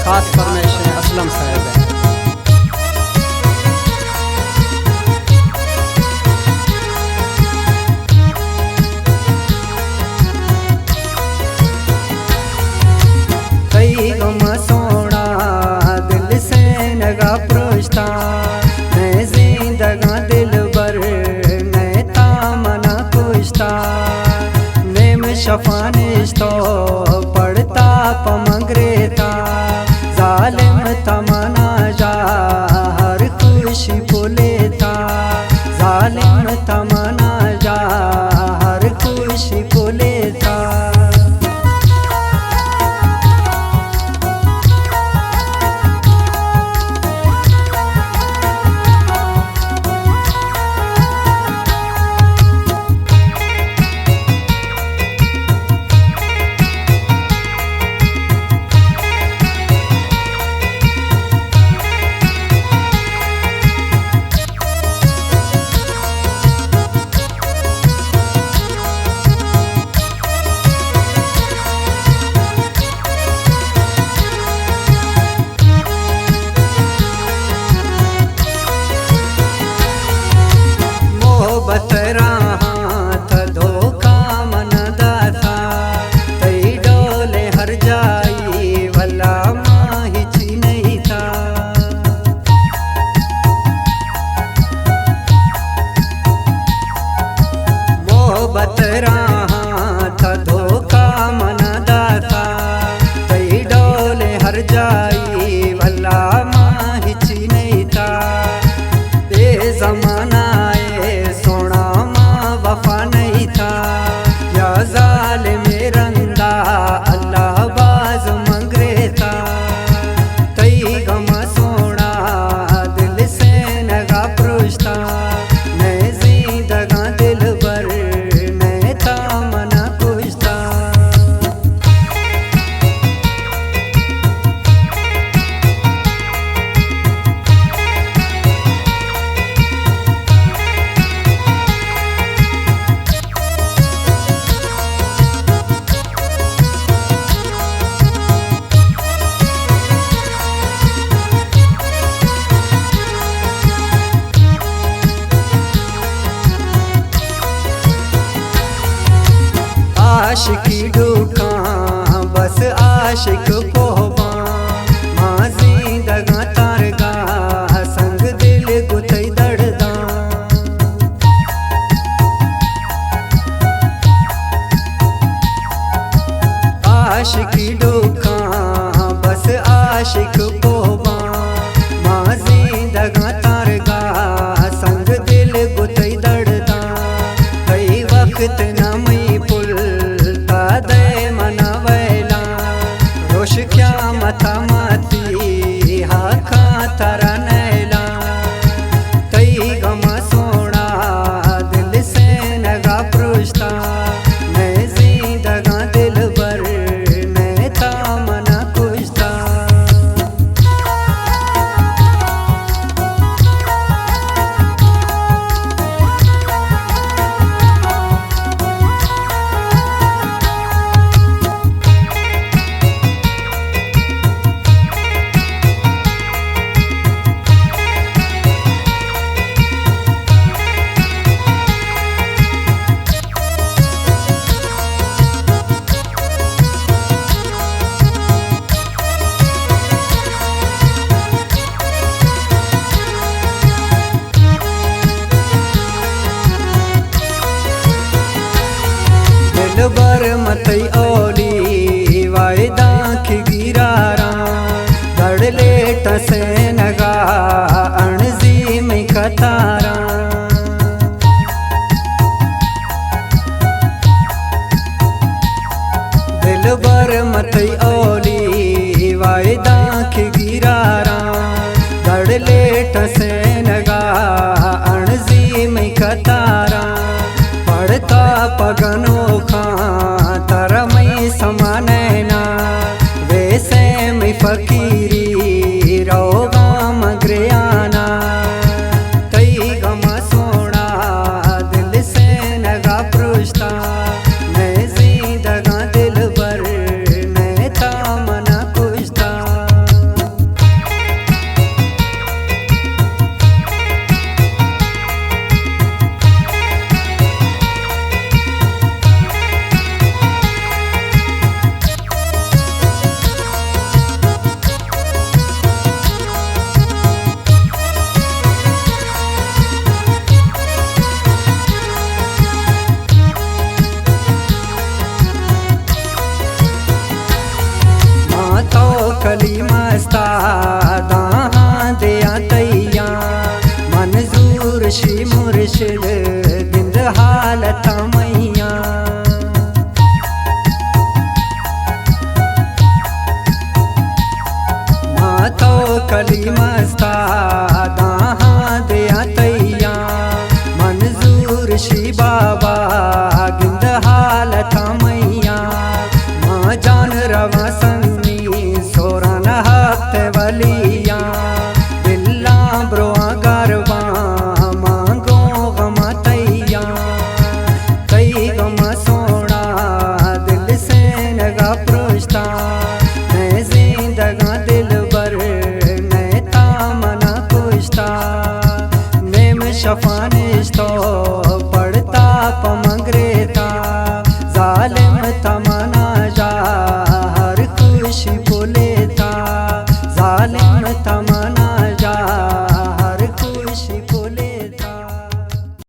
خاص فرمائش اسلم صاحب ءِ۔ تئی غم ءَ سوہنا دل سینگ ءَ پروشتاں، مئے زندگاں دلبر، مئے تامن ءَ کشتاں۔ نیم شپاں نشتو پڑتا پہ من گریتا، ظالم تمنا جا ہر خوشی پلیتا، ظالم تمنا جا ہر خوشی پلیتا۔ محبت راہاں تہ دھوکا من داتا، تئی ڈول ہر جائی ولا ما ہچی نہیں تھا۔ محبت راہاں تہ دھوکا من داتا، تئی ڈول ہر جائی ولا ما ہچی نہیں تھا۔ اے زمانہ اے سوہنا ما وفا نہیں تھا، یا ظالم رندا اللہ باز من گریتا۔ تئی غم ءَ سوہنا دل سینگ ءَ پروشتاں، مئے زندگاں دلبر، مئے تامن ءَ کشتاں۔ عاشقی ڈوکاں بس عاشق پوہ باں، ما زندگاں تارگا سنگ دل گوں تئی دڑداں۔ عاشقی ڈوکاں بس عاشق پوہ باں، ما زندگاں تارگا سنگ دل گوں تئی دڑداں۔ تئی وخت نہ مئی پل تا دئے من ءَ ویلاں، روش قیامت ءَ ماتی ہاکاں ترا نیلاں۔ تئی غم ءَ سوہنا دل سینگ ءَ پروشتاں، مئے زندگاں دلبر، مئے تامن ءَ کشتاں۔ دلبر من تئی اولی وائداں کہ گیراراں، دڑ لیٹ سینگا انزی مئی قطاراں۔ دلبر من تئی اولی وائداں کہ گیراراں، دڑ لیٹ سینگا انزی مئی قطاراں۔ پڑتا پہ گنوکاں ترا مئی سما نینا، ویسے مئی فقیری روغاں من گریانا۔ تئی غم ءَ سوہنا دل سینگ ءَ پروشتاں، مئے زندگاں دلبر، مئے تامن ءَ کشتاں۔ کلیم استاداں دیاں تیاں، منظور شی مرشد گند حالت میاں۔ ما تو کلیم استاداں دیاں تیاں، منظور شی بابا گند حالت میاں۔ ما جان رواں سنگی سوران ہفت ولیاں، دلاں برواں گرواں مانگوں غم تیاں، تئی غم سو